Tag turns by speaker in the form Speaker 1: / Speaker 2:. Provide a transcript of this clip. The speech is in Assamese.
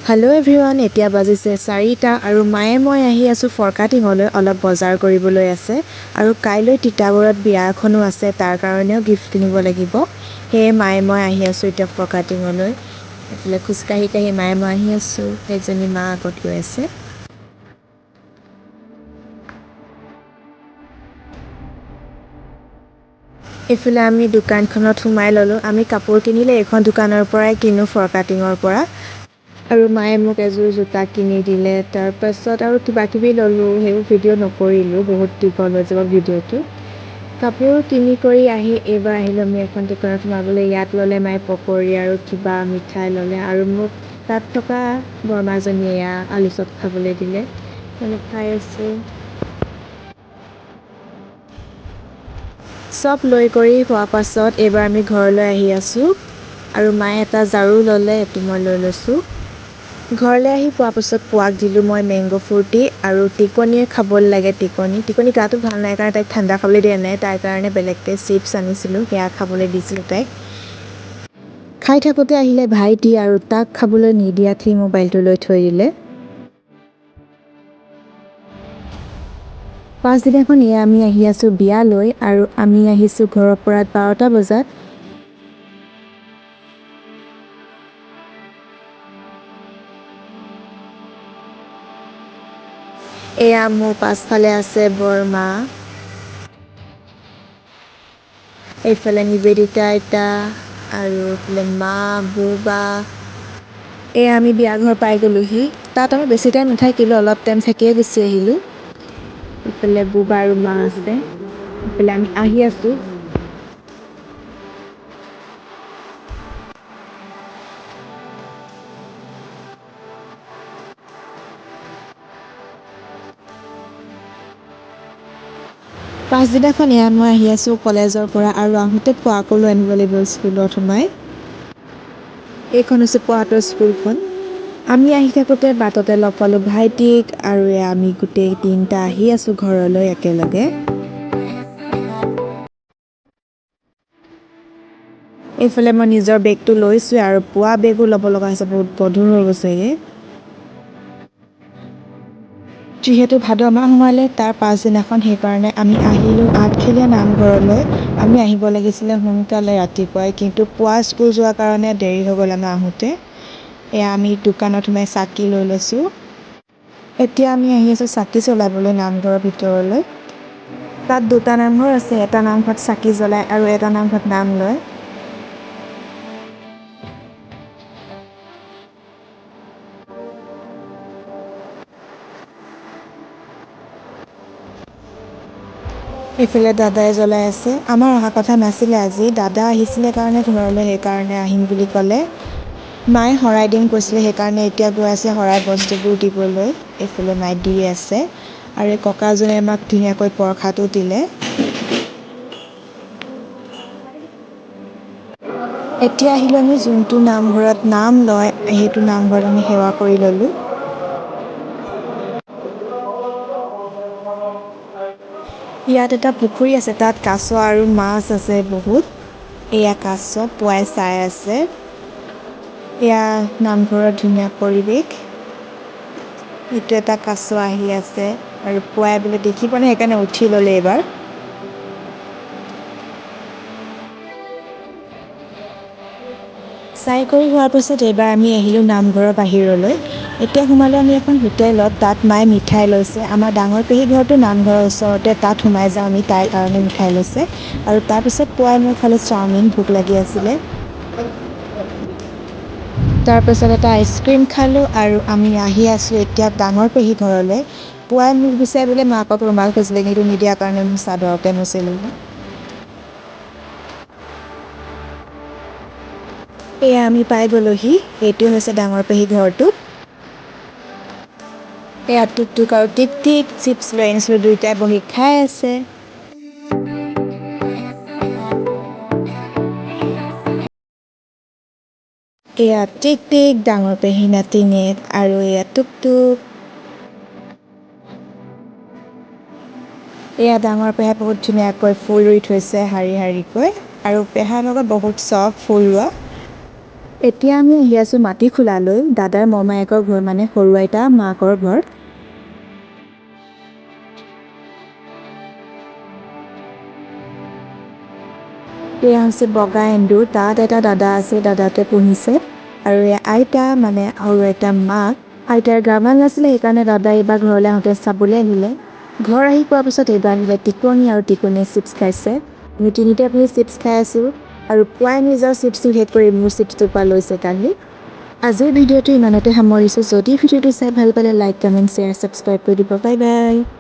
Speaker 1: হেল্ল' এভৰিৱান, এতিয়া বাজিছে 4টা আৰু মায়ে মই আহি আছোঁ ফৰকাটিঙলৈ, অলপ বজাৰ কৰিবলৈ আছে আৰু কাইলৈ তিতাবৰত বিয়া এখনো আছে, তাৰ কাৰণেও গিফ্ট কিনিব লাগিব। সেয়ে মায়ে মই আহি আছোঁ এতিয়া ফৰকাটিঙলৈ। এইফালে খোজকাঢ়ি কাঢ়ি মায়ে মই আহি আছোঁ, সেইজনী মা আগত গৈ আছে। এইফালে আমি দোকানখনত সোমাই ল'লোঁ। আমি কাপোৰ কিনিলে এইখন দোকানৰ পৰাই কিনো, ফৰকাটিঙৰ পৰা। আৰু মায়ে মোক এযোৰ জোতা কিনি দিলে। তাৰপাছত আৰু কিবা কিবি ল'লোঁ, সেইবোৰ ভিডিঅ' নকৰিলোঁ, বহুত দীঘল হৈ যাব ভিডিঅ'টো। কাপোৰ কিনি কৰি আহি এইবাৰ আহিলোঁ আমি এখন দোকানত সোমাবলৈ। ইয়াত ল'লে মায়ে পকৰী আৰু কিবা মিঠাই ল'লে আৰু মোক তাত থকা বৰমাজনীয়ে এয়া আলু চপ খাবলৈ দিলে, মানে খাই আছোঁ। চব লৈ কৰি হোৱা পাছত এইবাৰ আমি ঘৰলৈ আহি আছোঁ আৰু মায়ে এটা ঝাৰু ল'লে, এইটো মই লৈ লৈছোঁ। ঘৰলৈ আহি পোৱাৰ পাছত পুৱাক দিলোঁ মই মেংগ' ফ্ৰুটি আৰু টিকনিয়ে খাবলৈ লাগে। টিকনি টিকনি গাটো ভাল নাই কাৰণে তাইক ঠাণ্ডা খাবলৈ দিয়া নাই, তাইৰ কাৰণে বেলেগকৈ চিপছ আনিছিলোঁ, সেয়া খাবলৈ দিছিলোঁ তাইক। খাই থাকোঁতে আহিলে ভাইটি আৰু তাক খাবলৈ নিদিয়াত সি মোবাইলটো লৈ থৈ দিলে। পাছদিনাখন এয়া আমি আহি আছোঁ বিয়ালৈ আৰু আমি আহিছোঁ ঘৰৰ পৰা 12টা বজাত। এয়া মোৰ পাছফালে আছে বৰমা, এইফালে নিবেদিতা আইতা আৰু এইফালে মা, বুবা। এয়া আমি বিয়া ঘৰ পাই গ'লোহি। তাত আমি বেছি টাইম নাথাকিলোঁ, অলপ টাইম থাকিয়ে গুচি আহিলোঁ। ইফালে বুবা আৰু মা আছে, ইফালে আমি আহি আছোঁ। পাছদিনাখন এয়া মই আহি আছোঁ কলেজৰ পৰা আৰু আহোঁতে পুৱাকো লৈ আনিব লাগিব স্কুলত সোমাই। এইখন হৈছে পুৱাহঁতৰ স্কুলখন। আমি আহি থাকোঁতে বাটতে লগ পালোঁ ভাইটিক আৰু এয়া আমি গোটেই তিনিটা আহি আছোঁ ঘৰলৈ একেলগে। এইফালে মই নিজৰ বেগটো লৈছোঁৱে আৰু পুৱা বেগো ল'ব লগা হৈছে, বহুত গধুৰ হৈ গৈছেগৈ। যিহেতু ভাদ মাহ সোমালে তাৰ পাছদিনাখন, সেইকাৰণে আমি আহিলোঁ আঠখেলীয়া নামঘৰলৈ। আমি আহিব লাগিছিলে সোনকালে ৰাতিপুৱাই, কিন্তু পুৱা স্কুল যোৱাৰ কাৰণে দেৰি হৈ গ'ল আমাৰ আহোঁতে। এয়া আমি দোকানত সোমাই চাকি লৈ লৈছোঁ। এতিয়া আমি আহি আছোঁ চাকি জ্বলাবলৈ নামঘৰৰ ভিতৰলৈ। তাত দুটা নামঘৰ আছে, এটা নামঘৰত চাকি জ্বলায় আৰু এটা নামঘৰত নাম লয়। এইফালে দাদাই জ্বলাই আছে। আমাৰ অহা কথা নাছিলে আজি, দাদা আহিছিলে কাৰণে ঘৰলৈ, সেইকাৰণে আহিম বুলি ক'লে। মায়ে শৰাই দিম কৈছিলে, সেইকাৰণে এতিয়া গৈ আছে শৰাই বস্তুবোৰ দিবলৈ। এইফালে মায়ে দি আছে আৰু এই ককাজনে আমাক ধুনীয়াকৈ প্ৰসাদো দিলে। এতিয়া আহিলোঁ আমি যোনটো নামঘৰত নাম লয়, সেইটো নামঘৰত আমি সেৱা কৰি ল'লোঁ। ইয়াত এটা পুখুৰী আছে, তাত কাছ আৰু মাছ আছে বহুত। এয়া কাছ পুৱাই চাই আছে। এয়া নামঘৰৰ ধুনীয়া পৰিৱেশ। এইটো এটা কাছ আহি আছে আৰু পুৱাই বোলে দেখি পোৱা নাই, সেইকাৰণে উঠি ল'লে এইবাৰ। চাই কৰি হোৱাৰ পাছত এইবাৰ আমি আহিলোঁ নামঘৰৰ বাহিৰলৈ। এতিয়া সোমালোঁ আমি এখন হোটেলত, তাত মায়ে মিঠাই লৈছে। আমাৰ ডাঙৰ পেহী ঘৰটো নামঘৰৰ ওচৰতে, তাত সোমাই যাওঁ আমি, তাইৰ কাৰণে মিঠাই লৈছে। আৰু তাৰপিছত পুৱাই মই খালোঁ চাওমিন, ভোক লাগি আছিলে। তাৰপিছত এটা আইচক্ৰীম খালোঁ আৰু আমি আহি আছোঁ এতিয়া ডাঙৰ পেহী ঘৰলৈ। পুৱাই মোক বিচাৰি বোলে মাকক ৰুমাল খুজিলে, কিন্তু নিদিয়াৰ কাৰণে মই চাদৰতে মুচি ল'লোঁ। এয়া আমি পাই গ'লোহি, এইটোৱে হৈছে ডাঙৰ পেহী ঘৰটো। এয়া টুকটুক আৰু টিক টিক চিপছ লৈ আনিছিলোঁ, দুয়োটাই বহি খাই আছে। এয়া টিক টিক ডাঙৰ পেহী নাতিনীয়েক আৰু এয়া টুকটুক। এয়া ডাঙৰ পেহাই বহুত ধুনীয়াকৈ ফুল ৰুই থৈছে শাৰী শাৰীকৈ আৰু পেহাৰ লগত বহুত চখ ফুল ৰোৱা। এতিয়া আমি আহি আছোঁ মাটিখোলালৈ, দাদাৰ মমায়েকৰ ঘৰ, মানে সৰু আইতা মাকৰ ঘৰ। এয়া হৈছে বগা এন্দুৰ, তাত এটা দাদা আছে, দাদাটোৱে পুহিছে। আৰু এয়া আইতা, মানে সৰু আইতা মাক। আইতাৰ গা ভাল নাছিলে, সেইকাৰণে দাদাই এইবাৰ ঘৰলৈ আহোঁতে চাবলৈ আহিলে। ঘৰ আহি পোৱাৰ পিছত এইবাৰ আহিলে টিকনি আৰু টিকনিয়ে চিপছ খাইছে। আমি তিনিটা বহি চিপছ খাই আছোঁ আৰু পুৱাই নিজৰ চিপছটো শেষ কৰি মোৰ চিপছটোৰ পৰা লৈছে কাঢ়ি। আজিৰ ভিডিঅ'টো ইমানতে সামৰিছোঁ। যদি ভিডিঅ'টো চাই ভাল পালে লাইক, কমেণ্ট, শ্বেয়াৰ, ছাবস্ক্ৰাইব কৰি দিব। Bye bye.